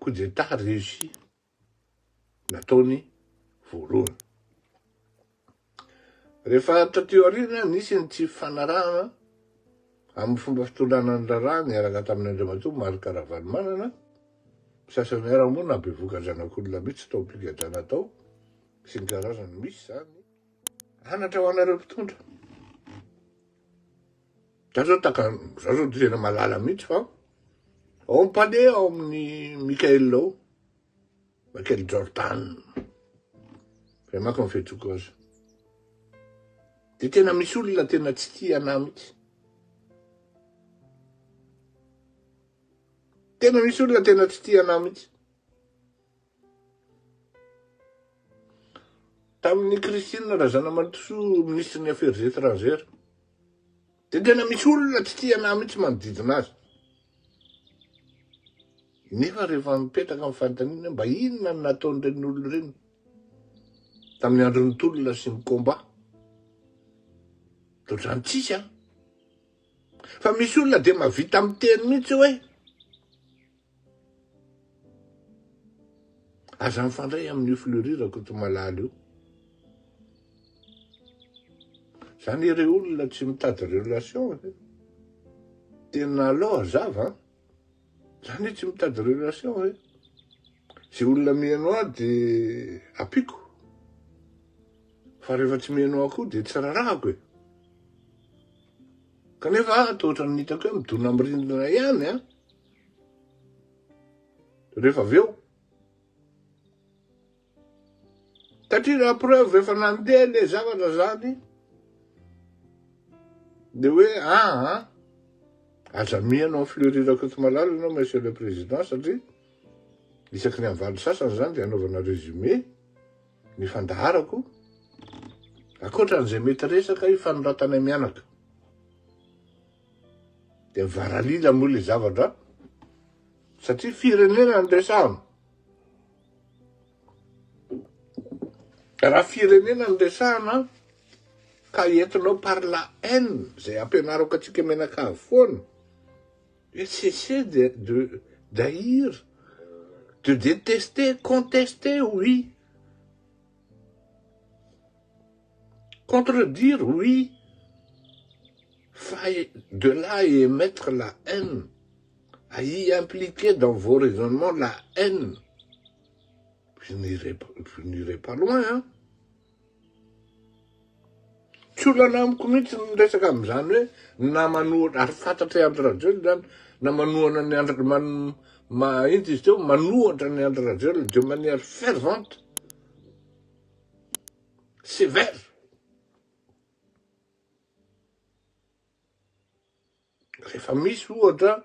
Coup d'Etat réussi nataony voalohany. Rehefa taty aoriana, nisy ny tsy fifanarahana amin'ny fomba fitondrana ny raharaha niaraka tamin'ny Andriamatoa Marc Ravalomanana, sasany ara moa nahabevoka zanak'olona mihitsy tao am-pigadrana tao sy ny karazany. Misy izany anatra ho anareo mpitondra. Za zao taka, za zao tena malala mihitsy fa ao am palais ao amin'ny Michael ao, Michael Jordan. Zay manko ny fiantsoako azy. De tena misy olona tena tsy tia anah mihitsy. Tena misy olona tena tsy tia anah mihitsy. Tamin'i Christine Razanamarosoa minisitry ny affaires étrangères. Dia tena misy olona tsy tia anah mihitsy manodidina azy. Nefa rehefa mipetraka ny fanontaniana mba inona no nataon'ireny olona ireny tamin'ny andron'ny tolona sy ny combat. Dia ohatran'ny tsisy an. Fa misy olona dia mahavita miteny mihitsy hoe Aza mifandray amin'io Fleury Rakotomalala io. Zany ireo olona tsy mitady relation e. Tena alao hazava an. Zany hoe tsy mitady relation e. Ze olona mihaino ahy de ampiako. Fa rehefa tsy mihaino ahy koa de tsy rarahako e. Kanefa toa ohatran'ny hitako hoe midona amin'ny rindrina ihany an. Rehefa avy eo. Satria la preuve efa nandeha le zavatra zany de hoe aa ah, aza miheno an'i Fleury Rakotomalala ianao monsieur le président satria isaky ny amin'ny valo sasany zany de anaovana résumé ny fandaharako ankoatran'izay mety resaka ifanoratanay mianaka. Dia mivaralila moa le zavatra satria firenena no resahana. Raha firenena no resahana ka entinao par la haine izay ampianarako antsika mianakavy foana hoe cesser de de d'haïr, de détester, contester oui, contredire oui, Fa de là à emettre la haine, à y impliquer dans vos raisonnements la haine, je n'irai je n'irai pas loin hein. Tsy olana amiko mihitsy ny miresaka amin'izany hoe na manohana, ary fantatr'i Andry Rajoelina izany, na manohana an'i Andry, man, ma, inona izy teo, manohatra an'i Andry Rajoelina de manière fervente, sévère. Rehefa misy ohatra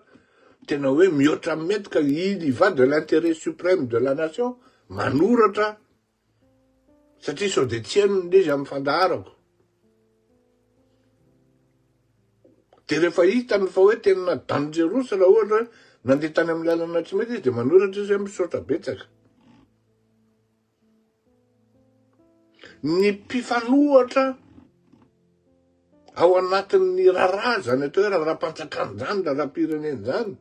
tena hoe mihoatra amin'ny mety ka il y va de l'intérêt suprême de la nation, manoratra satria sao dia tsy henony ilay izy amin'ny fandaharako. Dia rehefa hitany fa hoe tena dangerous raha ohatra hoe nandeha tany amin'ny lalana tsy mety izy dia manoratra izy hoe misaotra betsaka. Ny mpifanohatra ao anatin'ny raharaha izany atao hoe raharaham-panjakana izany, raharaham-pirenena izany,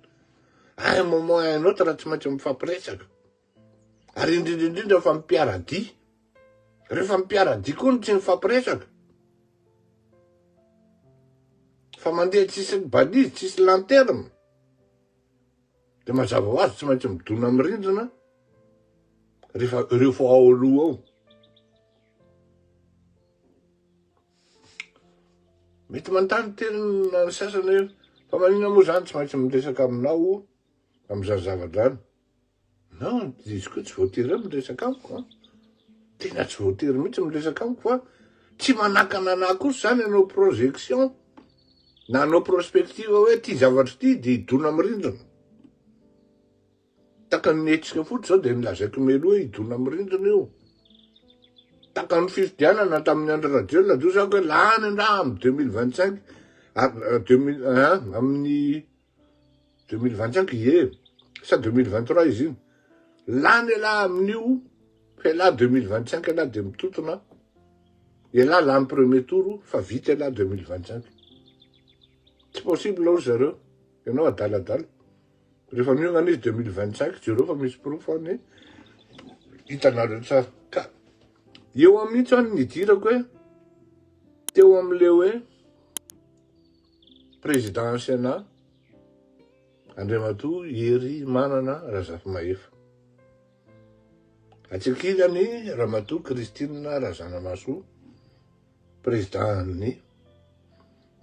à un moment à un autre tsy maintsy mifampiresaka. Ary indrindra indrindra fa mpiara-dia. Rehefa mpiara-dia koa no tsy mifampiresaka. Fa mandeha tsisy balise, tsisy lanterne. Dia mazava ho azy tsy maintsy midona amin'ny rindrina rehefa ireo fo ao aloha ao. Mety manontany tena ny sasany hoe fa maninona moa zany tsy maintsy miresaka aminao amin'izany zavatra zany. Non, izy koa tsy voatery hoe miresaka amiko an. Tena tsy voatery mihitsy miresaka amiko fa tsy manakana anah kosa zany hanao projection na hanao prospective hoe ty zavatra ty de hidona amin'ny rindrina. Tahaka ny hetsika fotsy zao de nilazaiko mialoha hoe hidona amin'ny rindrina io. Tahaka ny fifidianana tamin'ny Andry Rajoelina de hoy zako hoe lany angaha amin'ny 2025 2001 amin'ny 2025 ie sa 2023 izy iny lany elah amin'io fa elah 2025 elah de mitotona elah lany premier tour fa vita elah 2025 tsy possible hozy zareo ianao adaladala. Rehefa miongana izy 2025, jereo fa misy porofo any, hitanareo tsara. Ka eo amin'ny mihitsy any nidirako hoe teo amin'le hoe président Sénat Andriamatoa Hery Manana Razafimahefa. Atsy ankilany Ramatoa Christine Razanamahasoa, président-n'ny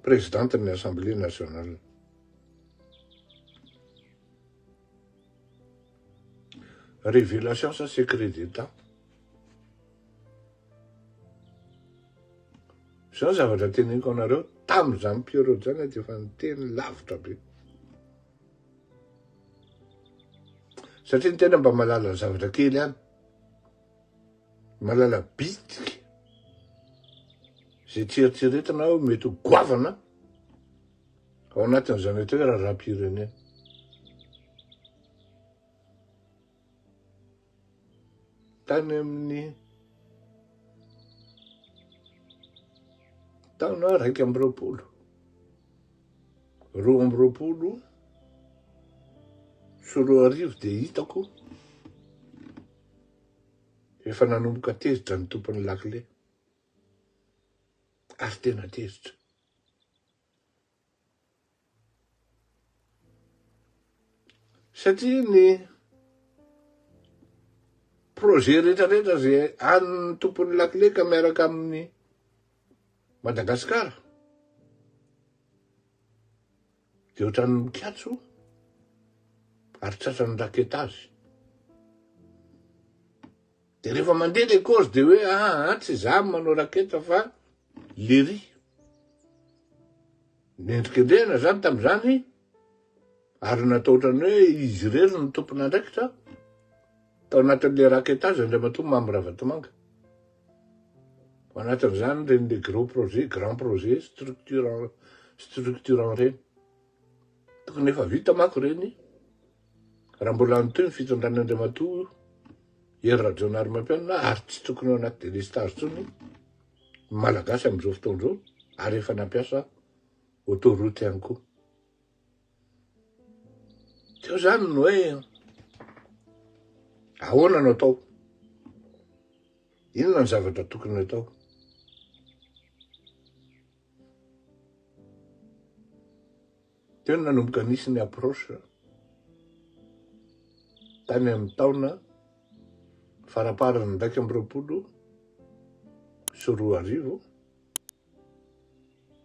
présidente-n'ny Assemblée nationale. Révélation sa secret d'État? Izao ny zavatra teneniko anareo, tamin'izany période izany aho dia efa niteny lavitra be. Satria ny tena mba mahalala zavatra kely ihany. Mahalala bitika. Izay tsy eritreretina aho mety ho goavana ao anatin'izany atao hoe raharaham-pirenena. Tany amin'ny taona 21, 2022 dia hitako efa nanomboka tezitra ny tompon'ny lakile ary tena tezitra. Satria ny projet rehetra rehetra zay an'ny tompon'ny lakile ka miaraka amin'ny Madagasikara dia ohatran'ny mikatso ary tratran'ny raquetage. Dia rehefa mandeha le cause dia hoe aa tsy za manao raquette fa lery. Nendrikendrehana zany tamin'izany ary natao ohatran'ny hoe izy irery no tompon'andraikitra tao anatin'le raquettage Andriamatoa Mamy Ravatomanga. Ao anatin'izany ireny le gros projet, grand projet structurant, structurant ireny. Tokony efa vita manko ireny raha mbola nitohy ny fitondran'Andriamatoa Hery Rajaonarimampianina ary tsy tokony ao anaty délestage intsony ny Malagasy amin'izao fotoana izao ary efa nampiasa autoroute ihany koa. Teo izany ny hoe ahoana no atao? Inona ny zavatra tokony atao? Teo no nanomboka nisy ny approche tany amin'ny taona faraparany 2021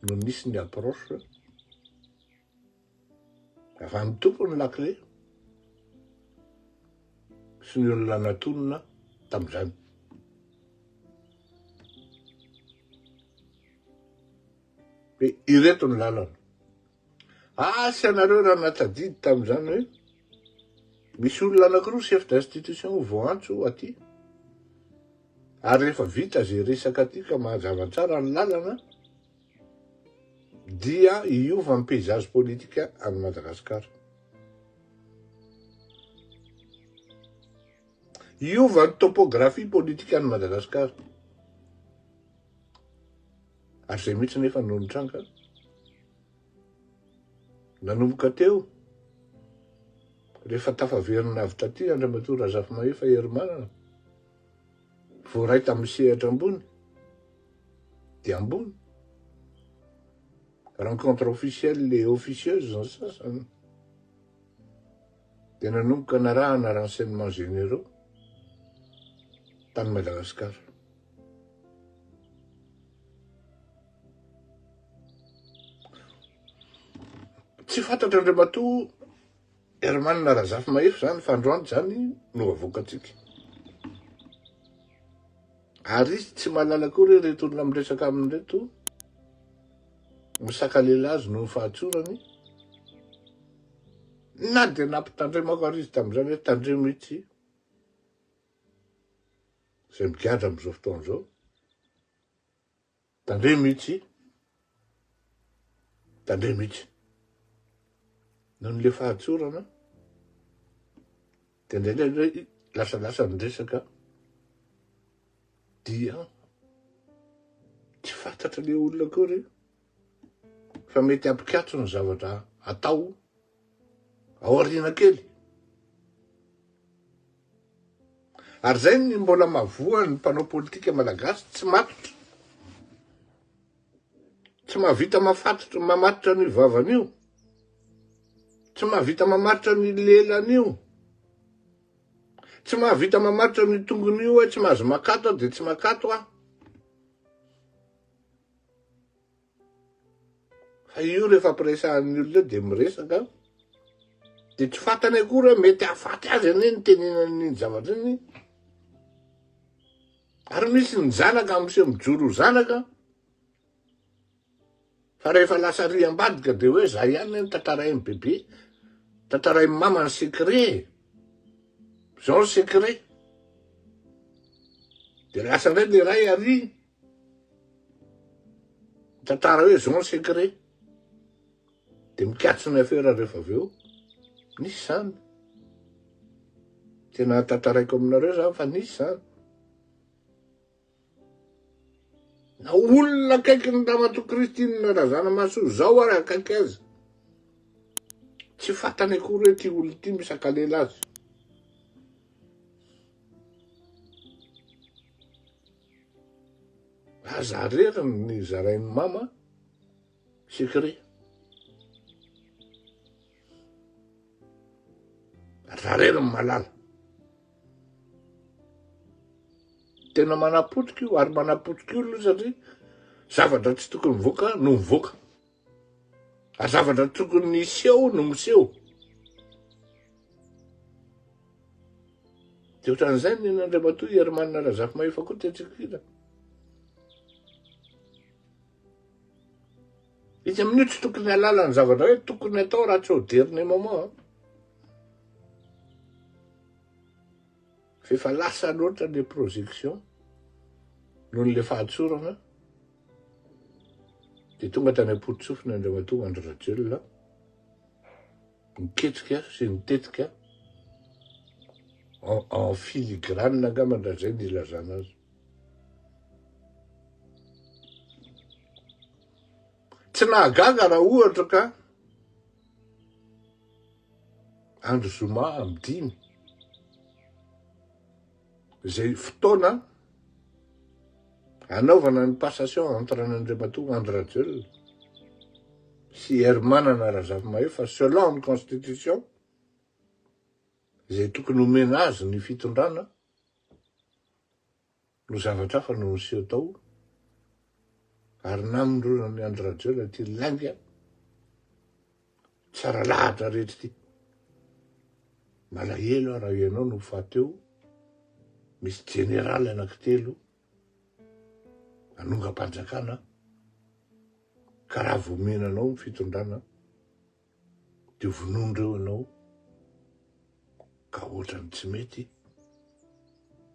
no nisy ny approche avy amin'ny tompony lakile sy ny olona natonina tamin'izany. Hoe ireto ny lalana. Asa ianareo raha nahatadidy tamin'izany hoe misy olona anankiroa chef d'institution voaantso aty. Ary rehefa vita izay resaka aty ka mahazava tsara ny lalana dia hiova ny paysage politique any Madagasikara. Hiova ny topographie politique any Madagasikara. Ary izay mihitsy nefa no nitranga. Nanomboka teo, rehefa tafaverina avy taty Andriamatoa Razafimahefa Herimanana, voaray tamin'ny sehatra ambony dia ambony, rencontre officielle et officieuse ny sasany, dia nanomboka narahana renseignements généraux tany Madagasikara. Tsy fantatr'Andriamatoa Herman Razafimahefa izany fa androany izany no avoakantsika. Ary izy tsy mahalala akory hoe ireto olona miresaka aminy ireto misakalela azy noho ny fahatsorany. Na dia nampitandremako ary izy tamin'izany hoe tandremo itsy izay migadra amin'izao fotoana izao. Tandremo itsy, tandremo itsy. Noho ny le fahatsorana, dia indraindray lasalasa ny resaka, dia tsy fantatra le olona akory fa mety hampikatso ny zavatra atao. Aoriana kely. Ary zay ny mbola mahavoa ny mpanao politika malagasy tsy matotra. Tsy mahavita mafatotra, mamatotra an'io vavany io. Tsy mahavita mamatotra ny lelany io. Tsy mahavita mamatotra ny tongony io hoe tsy mahazo makato aho dia tsy makato aho. Fa io rehefa ampiresahan'ny olona eo dia miresaka dia tsy fantany akory hoe mety hahafaty azy anie ny tenenan'iny zavatra iny. Ary misy ny zanaka miseho mijoro ho zanaka fa rehefa lasa ary ambadika dia hoe za ihany ny tantarain'i bebe, tantarain'i mama ny secret. Zao ny secret. Dia lasa indray le ray ary Mitantara hoe zao ny secret. Dia mikatso ny afera rehefa avy eo. Nisy izany. Tena tantaraiko aminareo izany fa nisy izany. Na olona akaiky ny Ramatoa Christine Razanamahasoa izao ary akaiky azy. Tsy fantany akory hoe ity olona ity misakalela azy. Aza rery ny zarain'i mama secret. Aza rery ny malala. Tena manapotika io ary manapotika olona satria zavatra tsy tokony mivoaka no mivoaka. Ary zavatra tokony hiseho no miseho. Dia ohatran'izay ny an'Andriamatoa Herman Razafimahefa koa tetsy ankilany. Izy amin'io tsy tokony halala ny zavatra hoe tokony atao raha tsy au dernier moment. Fa efa lasa loatra le projection noho ny le fahatsorana dia tonga tany am-pototsofina Andriamatoa Andry Rajoelina niketrika sy nitetika en, en filigrane angamba raha izay ny ilazana azy. Tsy nahagaga raha ohatra ka andro zoma amin'ny dimy izay fotoana anaovana ny passation entre an'Andriamatoa Andry Rajoelina sy Herimanana Razafimahefa selon ny constitution izay tokony omena azy ny fitondrana no zavatra hafa no niseho tao ary namindronan'i Andry Rajoelina ity lainga tsara lahatra rehetra ity. Malahelo aho raha ianao no faty eo, misy jeneraly anankitelo nanongam-panjakana ka raha vao omena anao ny fitondrana dia vonoindreo ianao ka ohatran'ny tsy mety,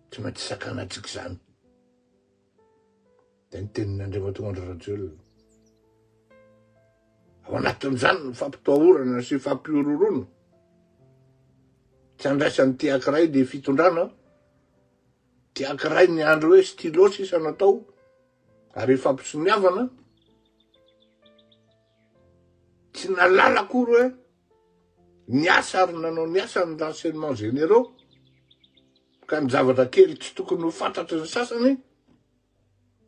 tsy maintsy sakanantsika izany. Dia ny tenin'i Andriamatoa Andry Rajoelina. Ao anatin'izany ny fampitahorana sy fampihorohoroana. Tsy andraisan'ny ankiray le fitondrana, ty ankiray ny andro hoe stylo sisa natao ary fampisoniavana. Tsy nalala akory hoe niasa ary nanao ny asany ny renseignements généraux ka ny zavatra kely tsy tokony ho fantatry ny sasany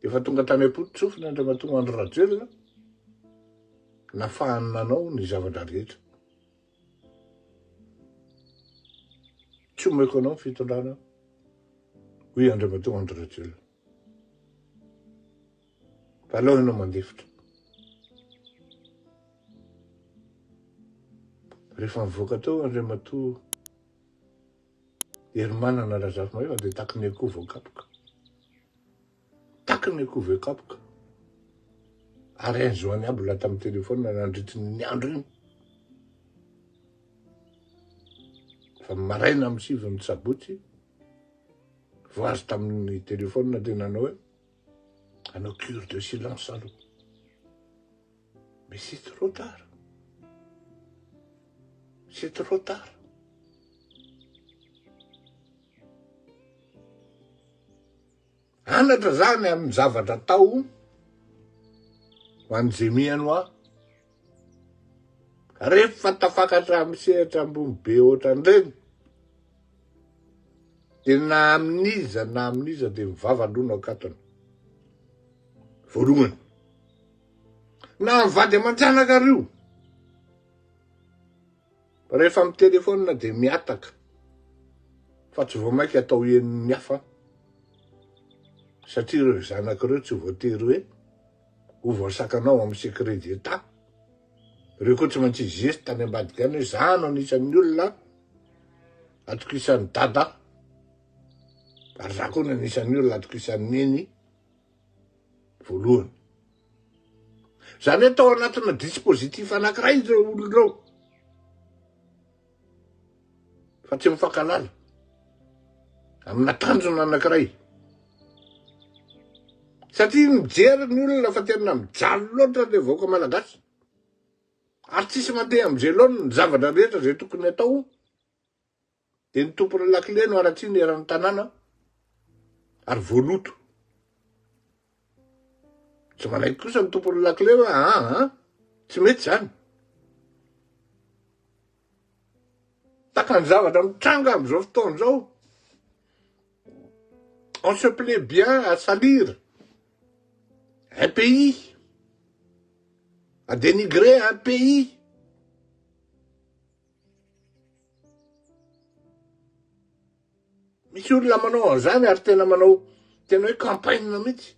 efa tonga tany am-poto-tsofina Andriamatoa Andry Rajoelina nafahany nanao ny zavatra rehetra. Tsy omeko anao ny fitondrana hoy Andriamatoa Andry Rajoelina. Fa aleo ianao mandefitra. Rehefa nivoaka teo Andriamatoa Herimanana Razafimahefa dia taky ny akoho voakapoka. Taky ny akoho voakapoka. Ary injoignable tamin'ny téléphone nandritry ny andro iny. Fa maraina amin'ny sivy ny sabotsy, vao azo tamin'ny téléphone dia nanao hoe hanao cure de silence aloha. Mais c'est trop tard. C'est trop tard. Anatra zany amin'ny zavatra atao ho an'i Jemia Noa. Rehefa tafakatra amin'ny sehatra ambony be ohatran'ireny, dia na amin'iza na amin'iza dia ny vava aloha no akatona. Voalohany. Na amin'ny vady aman-janaka ary io. Rehefa mitelefaonina dia mihataka fa tsy vao mainka atao henon'ny hafa satria ireo zanaka ireo tsy voatery hoe ho voasakanao amin'ny secret d'Etat. Ireo koa tsy maintsy hizesta any ambadika any hoe za no anisan'ny olona atokisan'i dada ary za koa no anisan'ny olona atokisan'i neny voalohany. Izany hoe tao anatina dispositif anankiray ireo olona ireo fa tsy mifankalala amina tanjona anankiray satria mijery ny olona fa tena mijaly loatra le vahoaka malagasy ary tsisy mandeha am'izay laoniny ny zavatra rehetra izay tokony atao Dia ny tompon'ny lakile no haratsiana eran'ny tanàna ary voaloto. Tsy manaiky kosa ny tompon'ny lakile hoe aa ah, ah, tsy mety izany. Taka ny zavatra mitranga amin'izao fotoana izao. On se plaît bien à salir un pays, à dénigrer un pays. Misy olona manao an'izany ary tena manao tena hoe campagne mihitsy.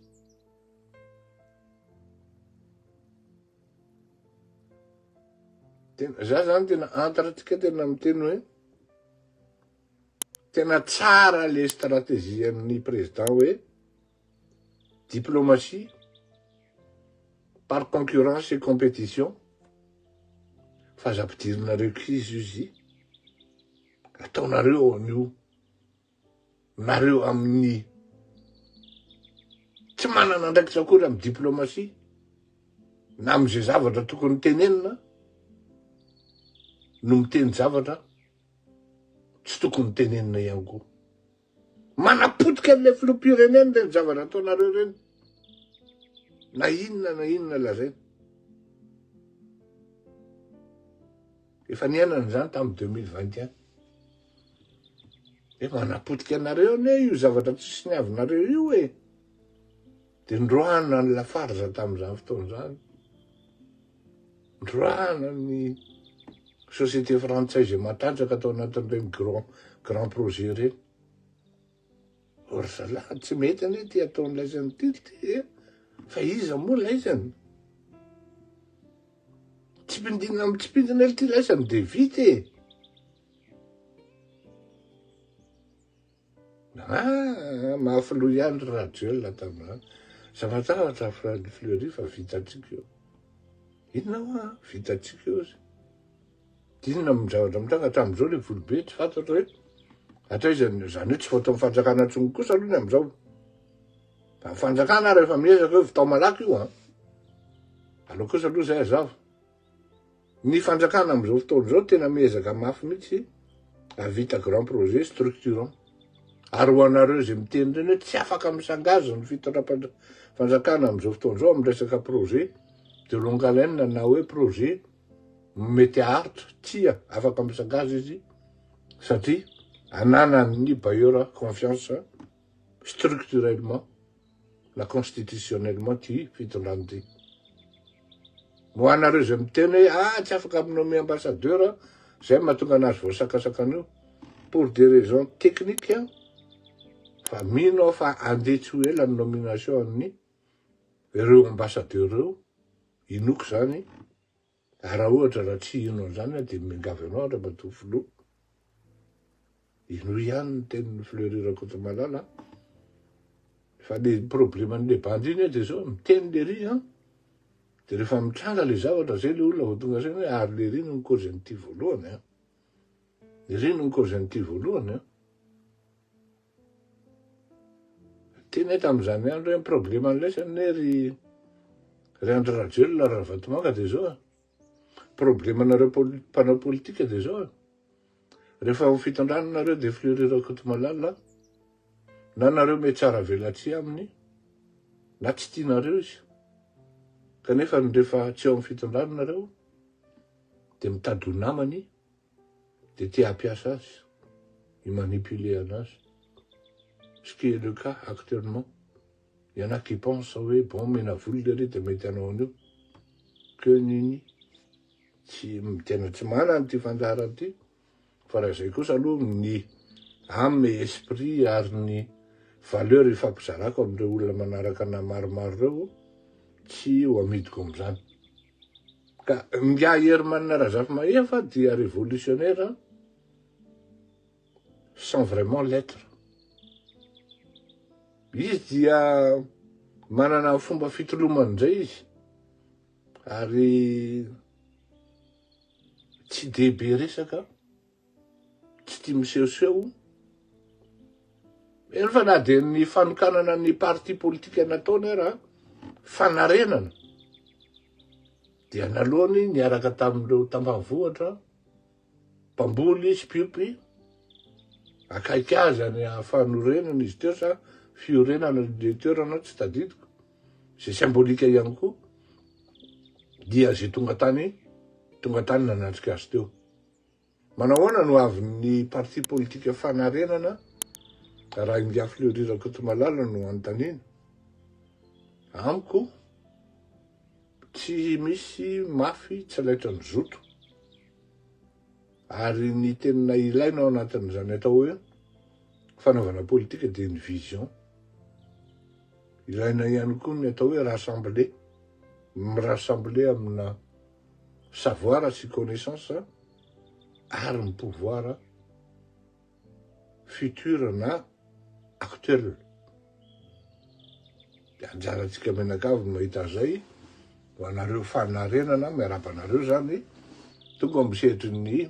Tena za zany tena entre antsika tena miteny hoe tena tsara le stratégie an'ny président hoe diplomatie par concurrence et compétition fa aza ampidirinareo kizo izy ataonareo an'io nareo amin'ny tsy manana andraikitra akory amin'ny diplomatie na amin'izay zavatra tokony tenenina no miteny zavatra tsy tokony tenenina ihany koa. Manapotika an'ilay filoham-pirenena ireny zavatra ataonareo ireny. Na inona na inona lazaina. Efa niainana izany tamin'ny 2021. E manapotika anareo anie io zavatra tsy soniavinareo io e. Dia noroahana ny Lafarge tamin'izany fotoana izany. Noroahana ny société frantsay izay matanjaka tao anatin'ireny grand grand projet ireny. O ry zalahy, tsy mety anie ity ataon'laizany ity ity e. Fa iza moa laizany? Tsipindina amin'ny tsipindina ity laizany dia vita e. Ah, mahafiloha ihany ry Rajoelina tamin'izany. Zava-javatra Fleury fa vitantsika io. Inona hoa vitantsika io izy. Inona amin'ny zavatra mitranga hatramin'izao le volobe tsy fantatra hoe hatraiza izany hoe tsy voataon'ny fanjakana intsony kosa aloha ny amin'izao. Fa ny fanjakana rehefa miezaka hoe vitao malaky io an. Aleo kosa aloha izay hazava. Ny fanjakana amin'izao fotoana izao tena miezaka mafy mihitsy hahavita grand projet structurant. Ary ho anareo izay miteny ireny hoe tsy afaka misangazy ny fitondram-panjakana amin'izao fotoana izao amin'ny resaka projet de longue haleine na hoe projet mety haharitra, tsia, afaka misangazy izy satria ananan'ny bailleur confiance structurellement. na constitutionnellement ty fitondrana ty. Ho anareo izay miteny hoe ah tsy afaka mi-nommer ambassadeur zay mahatonga anazy voasakasakana io pour des raisons techniques fa mino aho fa andeha tsy ho ela ny nomination an'ny ireo ambassadeur ireo inoko zany ary raha ohatra raha tsy hino an'izany aho dia miangavy anao Andriamatoa Filoha Inoy ihany ny tenin'i Fleury Rakotomalala an! Fa le probleman'le bandy iny de zao, miteny lery an, de rehefa mitranga le zavatra zay le olona vao tonga saina hoe ary lery no ni-cause an'ity voalohany an! Lery no ni-cause an'ity voalohany an! Teny aho tamin'izany andro hoe ny probleman'laisany anie ry ry Andry Rajoelina ry Ravatomanga de zao an! Problemanareo mpanao politika de zao an! Rehefa ao fitondrana nareo de Fleury Rakotomalala na nareo mihatsara velatsihy aminy na tsy tianareo izy kanefa ny rehefa tsy ao amin'ny fitondrana nareo. dia mitady ho namany dia te hampiasa azy, hi-manipuler anazy. Ce qui est le cas actuellement. Il y en a qui pensent hoe bon mena volo lery dia mety hanao an'io. Que nini. Tsy, tena tsy manana ity fandaharana ity. Fa raha izay kosa aloha ny âme et esprit ary ny valeur ifampizarako amin'ireo olona manaraka anah maromaro ireo tsy ho amidiko amin'izany. Ka ingahy Herman Razafimahefa dia révolutionnaire sans vraiment l'être. Izy dia manana ny fomba fitolomany indray izy ary Tsy dia be resaka, tsy tia misehoseho. Eny fa na dia ny fanokanana ny parti politika nataony ara, fanarenana, dia naloany niaraka tamin'ireo tambanivohitra, mpamboly sy mpiompy, akaiky azy any fanorenana izy teo sa fiorenana le toerana tsy tadidiko. Izay symbolique ihany koa dia izay tonga tany tonga tany nanatrika azy teo. Manao ahoana no avin'ny parti politique fanarenana raha ingahy Fleury Rakotomalala no anontaniana? Amiko tsy misy mafy tsy laitran'ny zoto. Ary ny tena ilaina ao anatin'izany atao hoe fanaovana politika dia ny vision. Ilaina ihany koa ny atao hoe rassembler, mi-rassembler amina savoir sy connaissance ary ny pouvoir futur na actuel. Dia anjarantsika mianakavy ny mahita an'izay, ho anareo fanarenana, miarahaba anareo izany, tonga amin'ny sehatry ny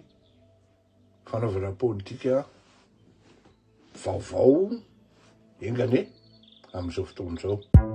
fanaovana politika vaovao enga anie amin'izao fotoana izao.